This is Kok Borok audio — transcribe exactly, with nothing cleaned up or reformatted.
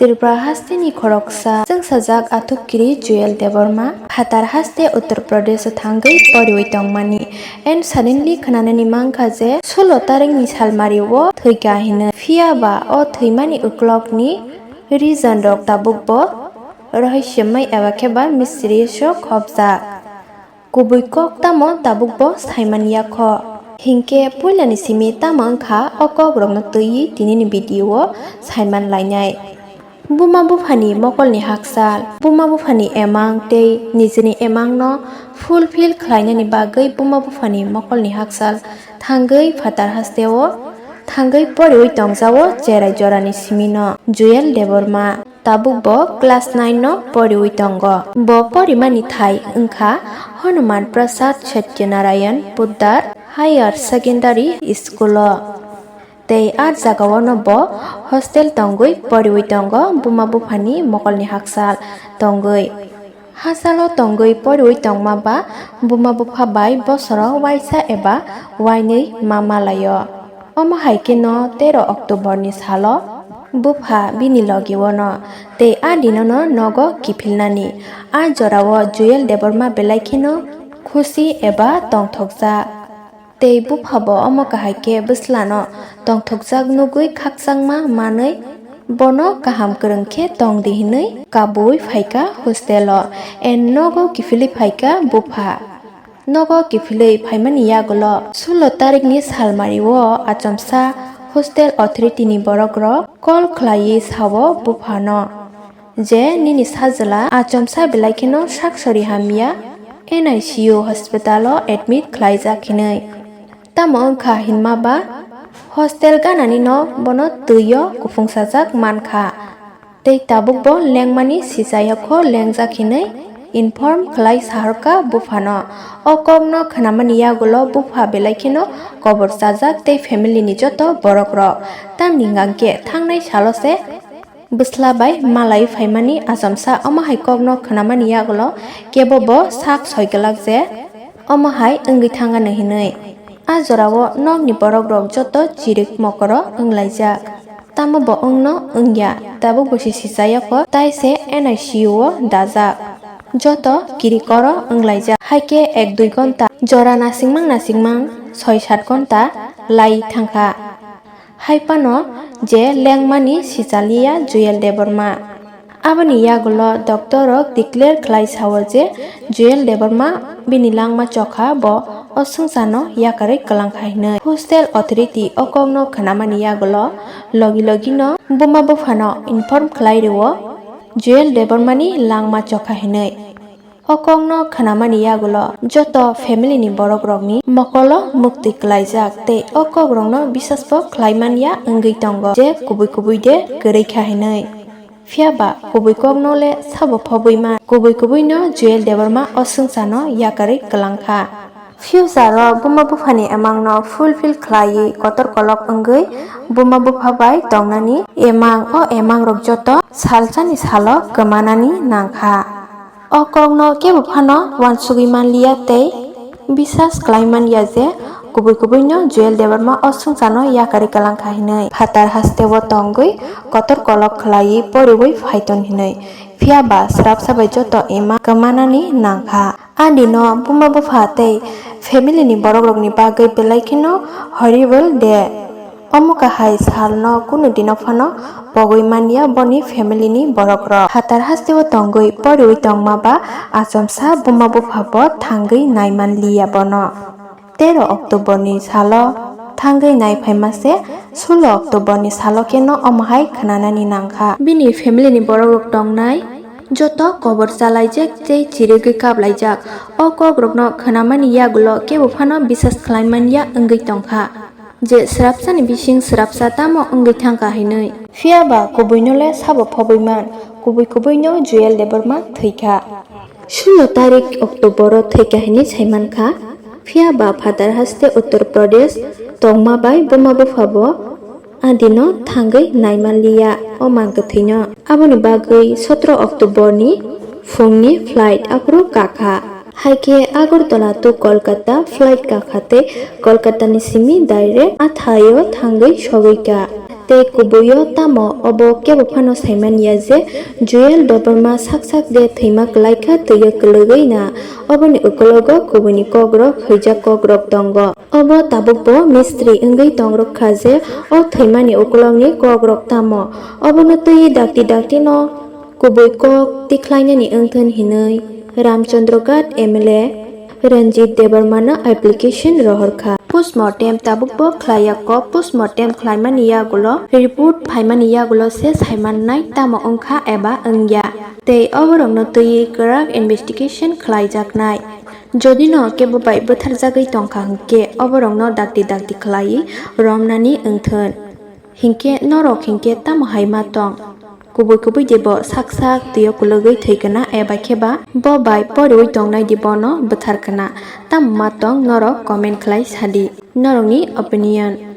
Tripura hasteni khoroksa chwngsajak athukiri Jewel Debbarma phatar haste Uttar Pradesh o thangwi poriwi tongmani. And suddenly khwnanani mankha je sulo tarikni salmari o thwikha hinwi. Phiya ba o thwimani uklokni reason rok tabukbo rohorsyomoi eba khe ba mysterious o khopjak. Kubui kok tamo tabukbo saimanya kho. Hinkhe puilani simi tamo wngkha o kokrokno twiwi tinini video o saiman lainai. Buma buphani mokolni hakchal. Buma buphani emang tei nijini emangno fulfill khlainani bagwi buma buphani mokolni hakchal thangwi phatar hasteo thangwi poriwi tongjao cherai jorani simino Jewel Debbarma. Tabuk bo class nine no poriwi tongo. Bo porimani thai wngkha Hanuman Prasad Satyanarayan Poddar Higher Secondary School o. Tei a jagao no bo hostel tongwi poriwi tongo, buma buphani mokolni hakchal tongwi. Hachalo tongwi poriwi tongma ba buma bupha bai bosoro waisa eba wainwi ma malaio. Omo hai kheno tero October ni salo bupha bini logi o no tei a dino no nogo kiphilnani. A jorao Jewel Debbarma belai kheno khusi eba tongthokjak. Tei bupha bo omo kahai khe bwslano tongthokjak nugwi khakchangma manwi bono kaham kwrwng khe tong di hinwi kabui phaikha hostel o and nogo kiphilwi phaikha bupha. Nogo kiphilwi phaimani yagulo sulo tarikni salmari o achomsa hostel authority ni borok rok call khlaiwi sao buphano je nini sajla achomsa belai kheno sak sori hamya, N I C U hospital o admit khlaijak hinwi. Tamo wngkha hinma ba hostel ganani no bono twi o kuphungsajak mankha. Tei tabuk bo lengmani sichayokho lengjak hinwi inform khlai saharkha buphano. O kokno khnamani yagulo bupha belai kheno kobor chajak tei family ni joto borok rok. Tamni hwnkhe thangnai salo se bwsla bai malai phaimani achomsa omo hai kokno khnamani yagulo kebo bo sak soi glak je omo hai wngwi thangano hinwi. A jorao nokni borok rok joto chirik mokoro wnglaijak. Tamo bo wngno wngya, tabuk bo se sichayokho, tai se N I C U o dajak. Joto kirikoro wnglaijak. Haikhe ek dui gonta jora nasingmang nasingmang soi sat gonta lai thangkha. Hai phano je lengmani sichaliya Jewel Debbarma. Aboni yagulo doctor rok declare khlai sao je Jewel Debbarma bini langma chokha bo o swngcharno yakarwi kwlangkha hinwi. Hostel authority o kokno khnamani yagulo logi logino buma buphano inform khlai rwo Jewel Debbarmani langma chokha hinwi. O kokno khnamani yagulo joto family ni borok rokni mokolo muktwi kwlaijak tei o kok rokno bisas bo khlai manya wngwi tongo je kubui kubui de kwrwi kha hinwi. Phiya ba kubui kokno le sabo phobwi man, kubui kubui no Jewel Debbarma o swngcharno yakarwi kwlang kha. Future o buma buphani emangno fulfill khlaiwi kotor kolok wngwi buma bupha bai tongnani emang, o emang rok joto salsani salo kwmanani nang kha. O kokno kebo phano uansugwi man liya tei bisas khlai man ya je kubui kubui no Jewel Debbarma o swngcharno yakarwi kwlang kha hinwi. Phatar hasteo tongwi kotor kolok khlaiwi poriwi phai ton hinwi. Phiya ba swrapsa bai joto emang kwmanani nang kha. A dino buma bupha tei family ni borok rokni bagwi belai kheno horrible day. Omo kahai salno kunu dino phano pogwi manya boni family ni borok rok. Phatar hasteo tongwi poriwi tongma ba achomsa buma bupha bo thangwi naiman liya bono. Tero October ni salo thangwi nai phaima se sulo October ni salo kheno omo hai khnanani nang kha. Bini family ni borok rok tongnai joto kobor chalaijak tei chirigwi kaplaijak. O kok rokno khnamani yagulo kebo phano bisas khlai manya wngwi tong kha. Je swrapsani bising swrapsa tamo wngwi thangkha hinwi. Phiya ba kubuino le sabo phobwi man, kubui kubuino Jewel Debbarma thwikha. Sulo tarik October o thwikha hinwi saimankha. Phiya ba phatar haste Uttar Pradesh tongma bai buma bupha bo a dino thangwi naimanliya o mang kwthwino. Aboni bagwi sotro October ni phungni flight aphuru kakha. Hai khe Agartala to Kolkata flight kakha tei Kolkata ni simi direct a thaio thangwi sogwi kha. Tei kubuio tamo obo kebo phano saimaniya je Joel Debbarma sak sak de thwima kwlaikha twiyo kwlwgwi na. Oboni ukologo kubuini kokrok hwijak kokrok tongo. Obo tabukbo mistri wngwi tongrwkha je o thwimani ukologni kokrok tamo. Obono twiwi dakti dakti no kubui kok tikhlainani wngthun hinwi Ramchandra Ghat M L A Ranjit Debbarmano application rohorkha. Postmortem tabukbo khlaiya kok, postmortem khlaimani yagulo, report phaimani yagulo se saimannai tamo wngkha eba wngya. Tei oborokno twiwi kwrak investigation khlaijaknai. Jodino kebo bai bwtharjagwi tongkha hwnkhe oborokno dakti dakti khlaiwi romnani wngthun. Hinkhe norok hinkhe tamo hai ma tong? Kubui kubui de bo sak sak twiyo kulugwi thwi kana eba khe ba bo bai poriwi tongnai di bono bwthar kana? Tamo ma tong norok comment khlai sadi norokni opinion.